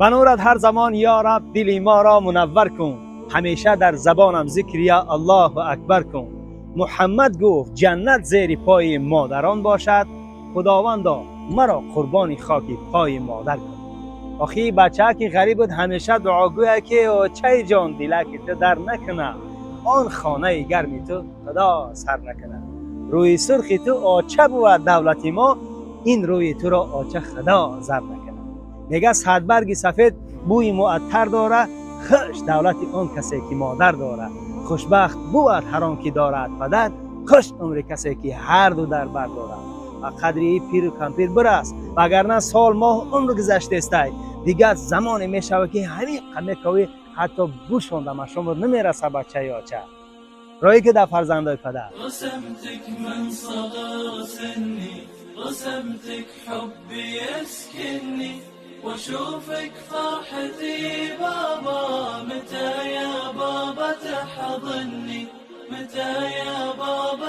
Ба нурат ҳар замон, ё Раб, дили моро мунаввар кун, ҳамеша дар забонам зикри я Аллоҳу акбар кун. Муҳаммад гуфт: ҷаннат зери пои модарон бошад, Худовандо, маро қурбони хоки пои модар кун. Охи, бача ки ғариб буд, ҳамеша дуогӯя ки очаи ҷон, дилаки ту дар накуна, он хонаи гарми ту Худо сар накуна. Рӯи сурхи ту, оча, бувад давлати мо, ин рӯи туро, оча, Худо зар накуна. Мега: садбарги сафед бӯи муаттар дора, хуш давлати он касе ки модар дора. Хушбахт бувад ҳар он ки дорад падар, хуш умри касе ки ҳарду дар бар дорад. Ба қадри пиру кампир бирас, вагарна сол, моҳ, умр гузаштестай, дигар замоне мешавад, ки ҳамин мековӣ, ҳатто бушонда машомур намераса. Бачаи оча роҳе ки дар фарзандои падар. رسمتك من صغر سني، رسمتك حبي يسكنني، واشوفك فرحتي بابا. متى يا بابا تحضني؟ متى يا بابا؟